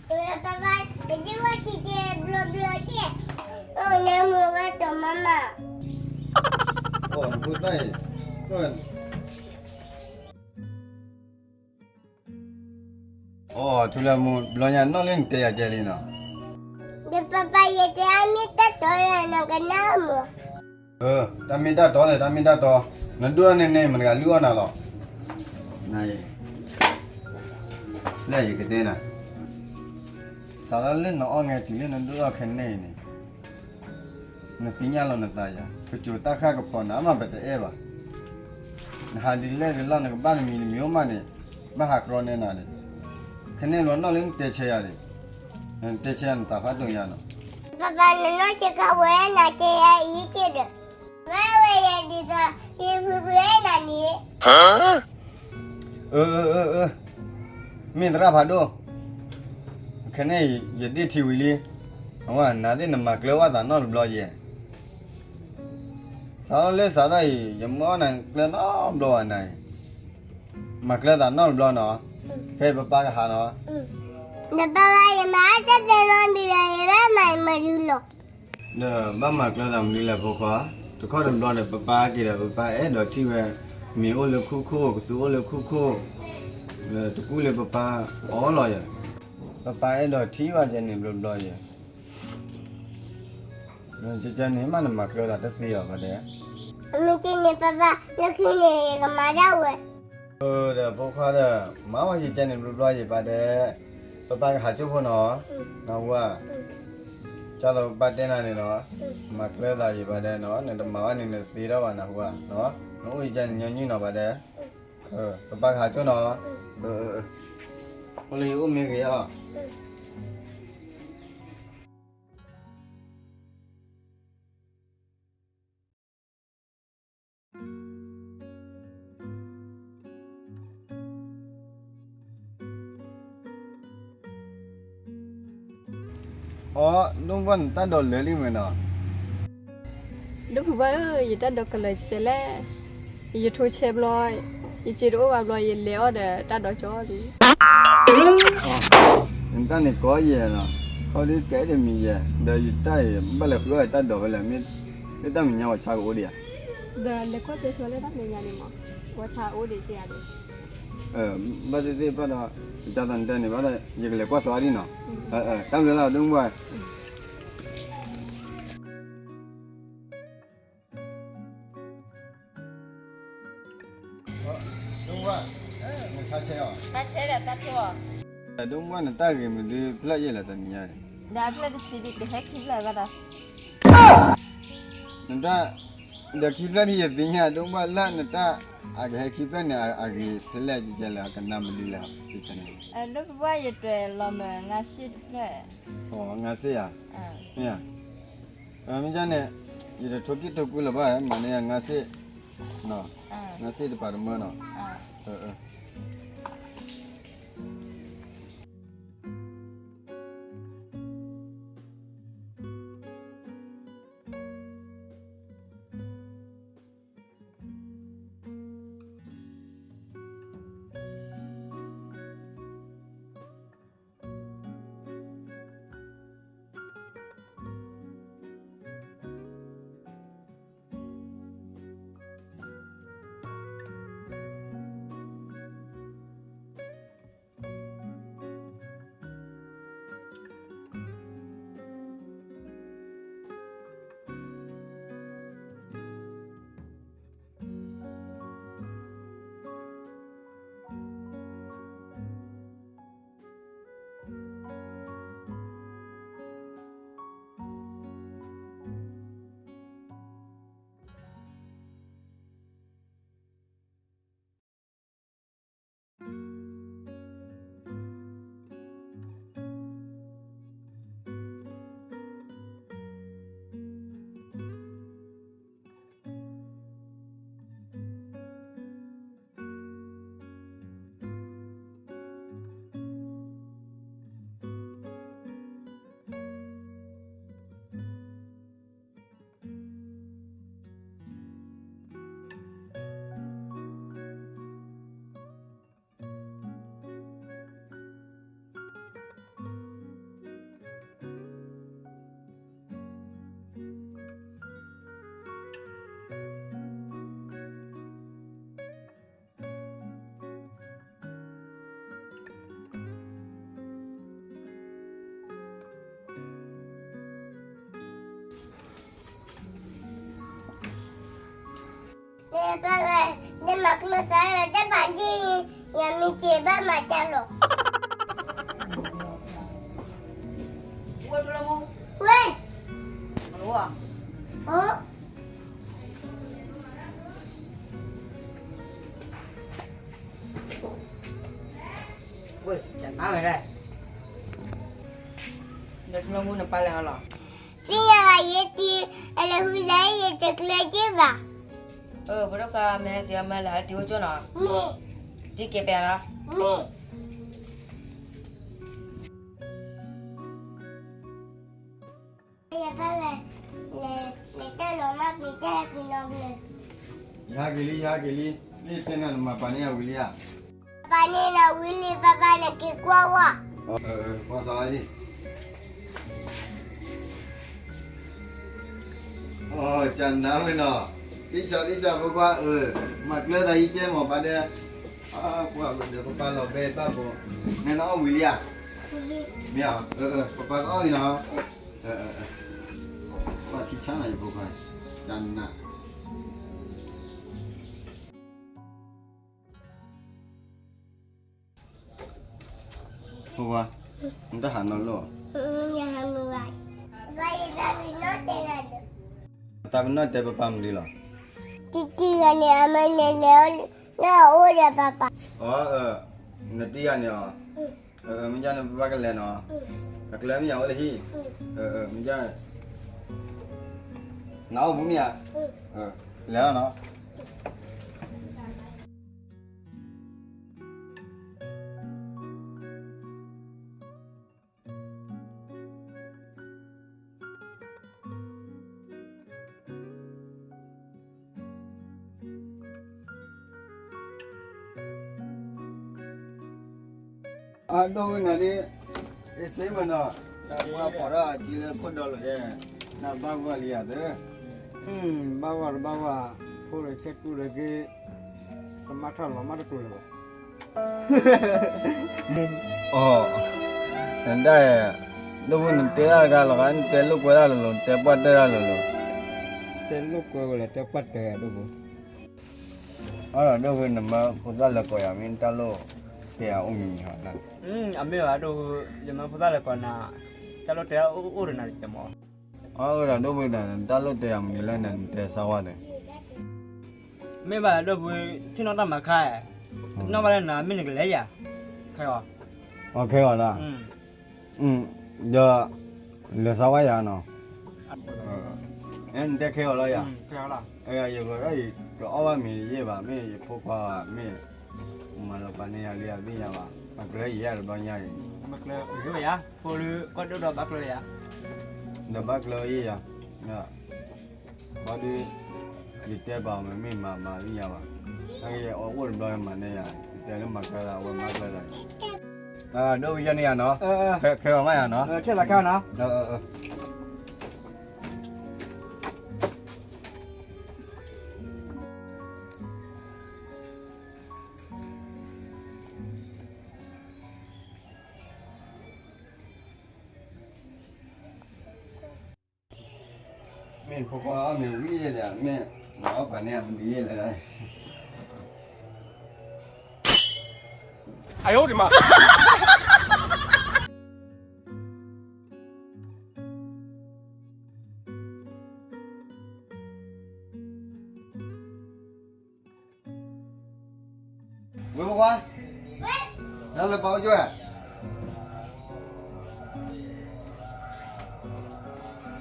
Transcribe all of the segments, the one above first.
ပၢ်ပၢ်, တဒုးဝဲထံက့ၤဘျီဘျီက့ၤ, အိၣ်နမူဝဲတမၤမး, အိၣ်နဖိသၣ်အံၤ, အိၣ် ထူလၢမူ ဘျီညါနီၢ်လၢနတဲယၤကဲလံနီၤ, ဒီးပၢ်ပၢ် ယတဲအမ့ၢ်တၢ်တီလၢနကနၣ်မး တၢ်မ့ၢ်တၢ်တီလဲၣ် တၢ်မ့ၢ်တၢ်တီ, နဒိၣ်ထီၣ်န့ၣ်န့ၣ် မတၤတဂၤလုၢ်အီၣ်နၤလီၤ, န, လဲၣ်ယကတဲနၤ, စးထီၣ်လၢနအီၣ်ငဲတုၤလၢနဒိၣ်ထီၣ်ခဲန့ၣ်အံၤန့ၣ်, နသ့ၣ်ညါလီၤနသးယၤ, ပစိၤတၢ်ဃၣ်ကပီၤနၤမးပတအဲၣ်ဘၣ်, နဟးဒ်လဲၣ်ဒ်လဲၣ် နကဘၣ်တမံၤတမံၤအိၣ်မးန့ၣ်, ဘၣ်ဟးကြီနဲနၤန့ၣ်, ခဲန့ၣ်ဘျီနီၢ်လၢနတဲဆၢယၤန့ၣ်, နတဲဆၢယၤနသးဖးဒိၣ်ညါနီၤ, ပၢ်ပၢ် နနီၢ်ဆံးခါဝဲနၤတဲယၤအံၤက့ၤဒီး, ဝဲဝဲယဲဒ်သိး ယဖုဖုအဲၣ်နၤန့ၣ်, အၢ အၢ အၢ အၢ, မ့ၢ်သရၣ်ဖးဒိၣ်, ခဲန့ၣ်အံၤ ယဒ့ၣ်ထံဝံၤလံ, အဝဲနၤသ့ၣ်နမၤကျၢၤဝဲသးနီတဘျီယဲ, စးထီၣ်လၢစးထီၣ်အံၤ ယမၢအီၣ်နၤကျၢၤနီတဘျီဘၣ်နၤအံၤ, မၤကျၢၤသးနီတဘျီနီၤ, ဖဲပပၢ်ကဟးနီၤ, ဒီးပၢ်ပၢ် ယမၤအါတၢ်သ့နီတမံၤဒီး ယဘၣ်မၤမနုၤလီၤ ဒီးဘၣ်မၤကျၢၤသးမနုၤလဲၣ်ဖိခွါ, တခီတဘျီဒီး ပပၢ်က့ၤဒီး ပပၢ်အဲၣ်ဒိးထံၣ်ဝဲ, မ့ၤအိၣ်လၢခိၣ်ခိၣ် ကသူအိၣ်လၢခိၣ်ခိၣ်, ဒီးတကူၣ်လၢပပၢ်အီၣ်လီၤယၤ, ပပၢ်အဲၣ်ဒိးထံၣ်ဘၣ်ကဲန့ၣ်ဘျီဘျီယဲ, ကဲန့ၣ်မးနမၤကျၢၤသးတသ့အီၤဘၣ်ဒီး, မ့ၢ်က့န့ၣ်ပၢ်ပၢ် လၢခံန့ၣ် ယကမၤဒၣ်ဝဲ ဒီးဖိခွါဒီး မၤဝဲယကဲန့ၣ်ဘျီဘျီယဲဘၣ်ဒီး, ပပၢ်ကဟးကၠိဖိနီၤ, နဝဲ, ကၢ်သိးပပၢ်တဲနၤန့ၣ်နီၤ, မၤကျၢၤသးယဲဘၣ်ဒီးနီၤ, နတမၤဝဲန့ၣ်နသ့ထီၣ်ဘၣ်နဝဲ, နအိၣ်ယကဲန့ၣ်ညီနုၢ်နီၤဘၣ်ဒီး, ပပၢ်ကဟးကၠိနီၤ, အိၣ်လၢယအိၣ်မ့ၢ်ဂ့ၤအီၤ အီ, ဒိၣ်ဖုဘၣ်နတၢ်ဒိးလၢာ်လံမ့ၢ်နီၤ, ဒိၣ်ဖုဘၣ်ဧၢ, ယတၢ်ဒိးကလၢာ်ဆဲးလဲၣ်, ယထိဆဲးဘျီ, ယစ့တအိၣ်ဘၣ်ဘျီ ယလဲၤအီၣ်ဒီးတၢ်ဒိးကၠီလံ နတၢ်န့ၣ်ကီယဲၢ်နီၤ, ခီဒုးကဲတမံၤယဲၢ်, ဒီးယတၢ်အံၤ ဘၣ်လဲၤဃုအီၣ်ယတၢ်ဒိးဖဲလဲၣ်, မ့ၢ်တၢ်မဲာ်ညါဝဲဆါကအိၣ်ဒံးဧါ, ဒီးလဲၤကွၢ်ကဲဆိလၢတၢ်မဲာ်ညါန့ၣ်မး, ဝဲဆါအိၣ်ဒံးက့ၤဧါဒီး, ဘၣ်သ့ၣ်သ့ၣ်ဘၣ်ဒီး, ကၢ်သိးနတဲန့ၣ်ဘၣ်ဒီး ယကလဲၤကွၢ်စီအီၤဒံးနီၤ, တၢ်ဘျုးလီၤ ဒိၣ်မူဘၣ် ဒိၣ်မူဘၣ်, နဆါဆဲးအီၤ, ဆါဆဲးဒီးတၢ်ဖျိအီၤ, ဒိၣ်မူဘၣ်နတၢ်ဂ့ၤမနုၤဖျၢၣ်ယဲၢ်လဲၣ်တနံၤညါ, ဒီးဖျၢၣ်တဆံဒံး ကဟဲခံဖျၢၣ်ဘၣ်ဒီး, နတၢ်, ဒီးခံဖျၢၣ်ဒံးယသ့ၣ်ညါ ဒိၣ်မူဘၣ်လၢနတၢ်, အကဟဲခံဖျၢၣ်န့ၣ် အဂ့ၤဖဲလဲၣ်ကဲလဲၣ် အကနၣ်မနုၤလဲၣ်, ဒိၣ်မူဘၣ်ယတြဲၤလီၤမၢ် ငါးဆင့်တဖျၢၣ်, ငါးဆင့်ဧါ, မ့ၢ်ဧါ, မ့ၢ်န့ၣ်, ယတထိၣ်ကံၣ်ထိၣ်ကွံလၢၤဘၣ် မၤန့ၢ်ယၤငါးဆင့်, ငါးဆင့်တပၤတမၢနီၤ, ပၢ်ဂၤ, နမၤကျၢၤသးတဘၣ်ဒ်အံၤ, ယမ့ၢ်က့ၤဘၣ်မၤတၢ်လီၤ. ဝဲ, အိၣ်, ဝဲ, နပၢ်လဲၤဟီလီၤ. သ့ၣ်ညါဘၣ်ယဲတံၤ, အလဲၤဝံၤလၢယတကျၢၤက့ၤဘၣ်. အၢ ပဒိၣ်ခွါ မ့ၢ်ဟဲက့ၤအီၤမ့ၢ်လဲၤဟးတံၤအိၣ်ကၠိနီၤ. မ့ၢ်, တံၤက့ၤပဲလီၤ. မ့ၢ်, ယပၢ်ဂၤ, လဲၤတၢ်လီၤမၢ်ပျံၤတၢ်ဟဲက့ၤနီတဘျီ. ယဟဲက့ၤလံ ယဟဲက့ၤလံ, မ့ၢ်တဲနၤနမၤပာ်န့ၢ်ယၤဝံၤလံဧါ. ပာ်န့ၢ်နၤဝံၤလံ ပၢ်ပၢ် နက့ၤကွၢ်ဝဲ. ကွၢ်သးလံ. ကနၤဝဲနီၤ, တံၢ်ဆါတံၢ်ဆါ ဖိခွါ, မၤကျၢၤသးယံၤကဲမ့ၢ်ပၢ်ဒဲး, ပှၤဒီးပပၢ်လီၤဘဲဘၣ်ဘိ, နနအီၣ်ဝံၤလံဧါ. မ့ၢ်, ပပၢ်ကအီၣ်လံနီၤ. ပှၤထံဆါနၤယဖိခွါ, ကနၤ. ဖိခွါ, နတဟးနီတလိၣ်ဧါ. ယဟးမုာ်ဘၣ်. ပၢ် ယသးပ့ၤနီၣ်တဲနၤဒီး, သးပ့ၤနီၣ်တဲပပၢ်မနုၤလီၤ. တံၤတံၤဂၤန့ၣ် အမ့ၢ်နလဲၤလၢအအိၣ်ဒီးပၢ်ပၢ်. အၢ, နတံၤဂၤန့ၣ်ဧါ. မ့ၢ်ဒ်န့ၣ် ပပၢ်ကလဲၤနီၤ, အကျဲမ့ၢ်ယၤအိၣ်လၢဟံၣ်, မ့ၢ်ဒ်န့ၣ်, နအိၣ်ဘူးမ့ၢ်ဧါ, လဲၤလီၤနီၤ. အဒိၣ်ဝဲနၤဒ်, အ့ၣ်စ့မ့ၢ်နီၤ, တၢ်ပှၤဖီၣ်ထီၣ်အစုလၢခိၣ်ဒီလီၤ, နဘၣ်ဂီၢ်လံဧါသၢ, ဘၣ်ဂီၢ်တဘၣ်ဂီၢ်, ဖိဒီးဆဲကူဒီးက့ၤ, ကမၤထီၣ်လီၤမၢ်တကျိၤလၢၤဘၣ်. အီ, နဒၣ်, ဒိၣ်ဝဲနတဲတၢ်တဂၤလီၤဂၤ, နတဲလိာ်ကွဲတၢ်လီၤလီၤ, နတဲပှၢ်တၢၢ်တၢ်လီၤလီၤ. တဲလိာ်ကွဲဝဲလဲၣ် တဲပှၢ်တၢၢ်ဒိၣ်ဝဲ. အဒီးဒိၣ်ဝဲ နမၢဖိသၣ်လဲၤကိးယၤ မ့ၢ်တၢ်လိၣ်တဲအအိၣ်မံၤမံၤဟီ, အမ့ၢ်ဘၣ်ဒိၣ်ဝဲ, ယမၢဖိသၣ်လဲၤကိးနၤ, တၢ်လိၣ်တဲအိၣ်ဒီးနၤတကဲမီၤ. အဒီးဒိၣ်ဝဲဒၣ် တၢ်လိၣ်တဲယၤမနုၤလဲၣ် နတဲစၢ်ဝဲသ့ၣ်. မ့ၢ်ဘၣ်ဒိၣ်ဝဲ, ထံၣ်နီၣ်တၢ်မၤခါ, နီၣ်ဘၣ်လၢနၤ မ့ၢ်နကလဲၤယၤ, ခဲအီၤ, ခဲအီၤလီၤ. ဒီး, လဲၤစၢ်ဝဲယၤနီၤ, နတဲခဲအီၤလီၤယၤ, ယဂီၤဒၣ်အံၤ တအီၣ်ဘၣ်မ့ၤယဲၢ်ဘၣ် မ့ၢ်ယဖိခွါဘၣ် မ့ၢ်, မၤလီၤပာ်န့ၢ်ယၤလံယသ့ၣ်ညါဘၣ် မၤကျၢၤယဲၢ်တဘျီညါအံၤ, မၤကျၢၤယဲၢ်ယၤ, ဖိလၢကီၢ်ဒိၣ်ဒီးဘၣ်ကျၢၤယၤ, ဒီးဘၣ်ကျၢၤယဲၢ်ယၤ, ဘၣ်ဒီး, ယတဲပာ်အီၤမ့ၢ်မၤမၤသ့ၣ်ညါဘၣ်, အကယဲၢ်အီၣ်အိၣ်တဘျီမၤန့ၢ်ယၤ, ယတဲလၢမၤကျၢၤသး အဝဲမၤကျၢၤသး, ဒိၣ်ဝဲယဲန့ၣ်ယၤနီၤ, ခဲအီၤမးယၤနီၤ, ဆဲးသးခဲအီၤနီၤ. မ့ၢ်ဖိခွါအီၣ်မ့ၤဝံၤယဲလဲၣ်, မ့ၢ်နအီၣ်ပာ်န့ၢ်အမနုၤယဲလဲၣ်. အယိဒံးမး. ဝဲဖိခွါ, နလၢပာ်အိၣ်ကၠိဧါ.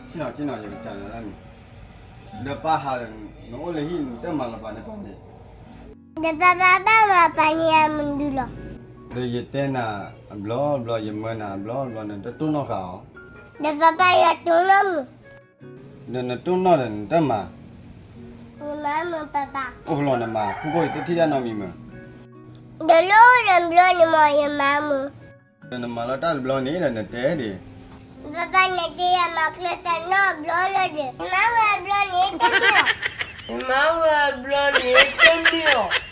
ဆ့ၣ်နီၤ ဆ့ၣ်နီၤ ယကစၢ်နၤလၢမံၤ, ဒီးပၢ်ဟးဒီး နအိၣ်လၢဟံၣ် နတမၤလီၤပာ်န့ၢ်ပၢ်န့ၣ်, ဒီးပၢ်ပၢ်ဘၣ်မၤပာ်န့ၢ်ယၤမနုၤလီၤ. ဒီးယတဲနၤအဘျီဘျီ ယမၢနၤအဘျီဘျီ နတတိၢ်နီၣ်ဃာ်အီၤ, ဒီးပၢ်ပၢ်ယတိၢ်နီၣ်မုာ် ဒီးနတိၢ်နီၣ်ဒီးနတမၤ, ယမၤမုာ်ပၢ်ပၢ်, အိၣ်ဖျိနမၤ ဖုၣ်ကိၣ်ယတထံၣ်တၢ်နီတမံၤမး, ဒီးလိၣ်ဒီးဘျီန့ၣ်မး ယမၤမုာ်, ဒီးနမၤလီၤတၢ်တဘျီန့ၣ်ဒီးနတဲဒၣ်, ပၢ်ပၢ်နတဲယၤ မၤကျၢၤသးနီတဘျီလၢၤဒီး ယမၤဝဲအဘျီန့ၣ်တမ့ၢ်အီၤ, ယမၤဝဲအဘျီန့ၣ်တမ့ၢ်အီၤ.